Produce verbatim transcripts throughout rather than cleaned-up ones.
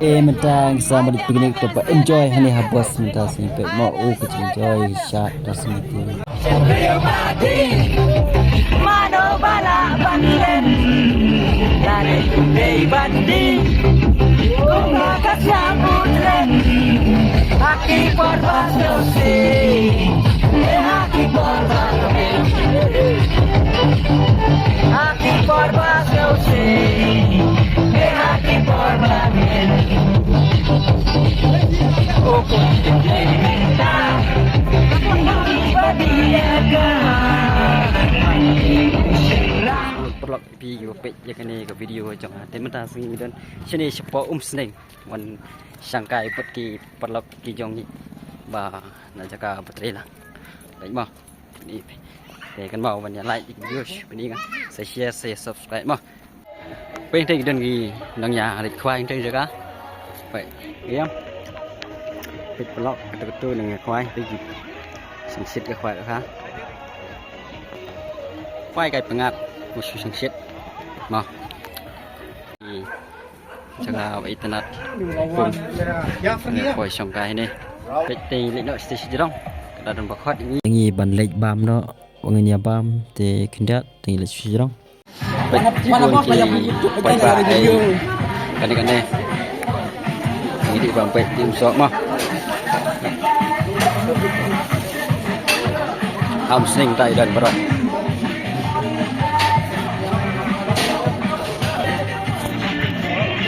Eh, mynta ngi sa mari picnic, to ba enjoy hangne ha bus mynta, sngi peit mo, oh, ka enjoy sha ta sngi ti. Mano bala ban len, lane dei ban di. Kumba ka siang u tren, ha ki por ba sngewsih, ha ki por ba sngewsih, ha ki por ba sngewsih, ha ki por ba sngewsih. Paralok, phi ïoh peit ïa kane ka video jong nga. Te mynta sngi ngi don shane shapoh Umsning, wan shangkai bad ki paralok ki jong ngi ba na jaka ba trei lang. Leit mo. Ni. Te kynmaw ban ïa like ïa ki video, pynïa nga sa share sa subscribe mo. Peit te ki don ki nongïaleit khwai te jaka. Peit, ïa. Peit paralok, kata kata nongïaleit khwai te ki. Sngewsih ka khwai ka. Khwai kai pyngngad, u sngewsih. Mo. Jaka ba itynnad. Kum. Poi shongkai ne. Peit te leit noh shatei shajrong. Ka da don ba khot ngi. Ngi ban leit bam noh. Ba ngin ïa bam te khyndiat te ngi leit shatei shajrong. Peit bun ki paidbah ei. Kane kane. Ngi dei bam peit dei Umsoh mo. Ha Umsning tai don baroh.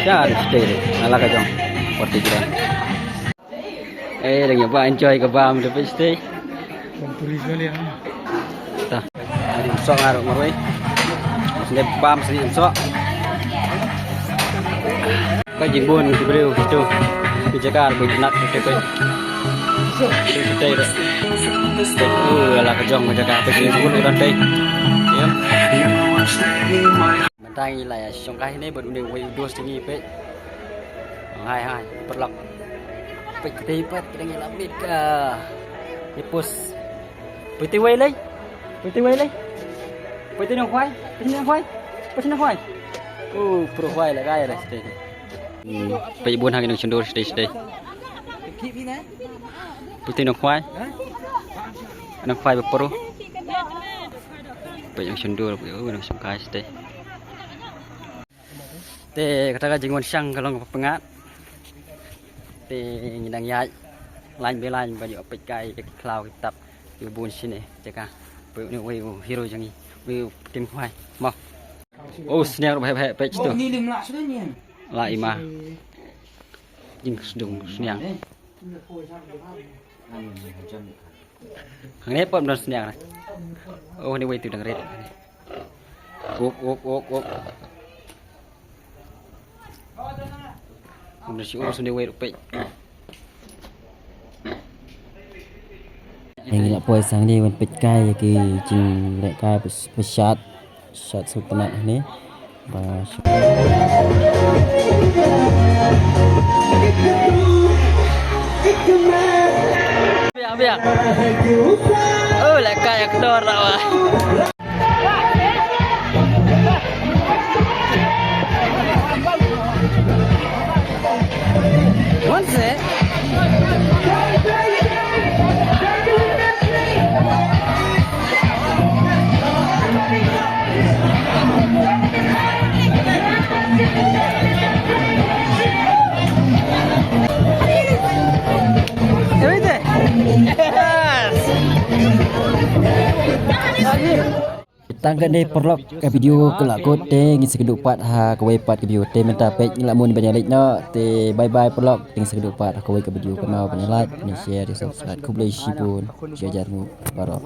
Ïa, dei shatei dei. Ala ka jong. Parti kita. Eh, dang ïa ba enjoy ka bam da peit shatei. Bam puri jol ïa. Ta. Ari Umsoh nga ruh marwei. Sngewbha bam shatei Umsoh. Ka jingbun ki briew kitu. Ki jaka ba itynnad kitu peit. Kitu shatei ruh. Uh, ala ka jong ka jaka peit ki jingbun u don tei. Ïa. Mynta ngi la ïa shongkai hangne bad une uwei u dost jong ngi peit. Hai hai paralok. Peit kata peit kata ngi la miet ka. Ïa pus. Peit te wei lei. Peit te wei lei. Peit te nongkhwai. Peit te nongkhwai. Peit te nongkhwai. Oh, pro khwai la gai la shatei. Hmm, peit bun ha ki nongshondur shatei shatei. Peit te nongkhwai. Nongkhwai ba pro. Peit nongshondur, peit, oh, nongshongkai shatei. Te kata ka jingwan shang ka long kaba pyngngad. Te ngi dang ïaid line by line ban ïoh peit kai ïa ki khlaw ki tap. Ïa bun shane jaka. Peit une uwei u hero jong ngi. Uwei u tim khwai. Mo. Oh, sniang ruh heh heh peit tu. La i ma. Jingsdung sniang. Hangne pom don sniang na. Oh, ni wei tu dang rit. Uk uk uk uk. Hangne si oh, sniang wei ruh peit. Ngi la poi sang ne wan peit kai ïa ki jingleh kai ba shat. Shat sngewtynnat hangne. Ba shat. Biang biang. Oh, leh kai aktor dah wah. One sec. Everything. Yes. Tang kane paralok ka video ka la kut te ngin sa ïakynduh pat ha kawei pat ka video te mynta peit ngi la mut ban ïa leit noh te bye bye paralok te ngin sa ïakynduh pat ha kawei ka video kynmaw ban ïa like ban ïa share ïa subscribe khublei shibun ïa jar ngut baroh.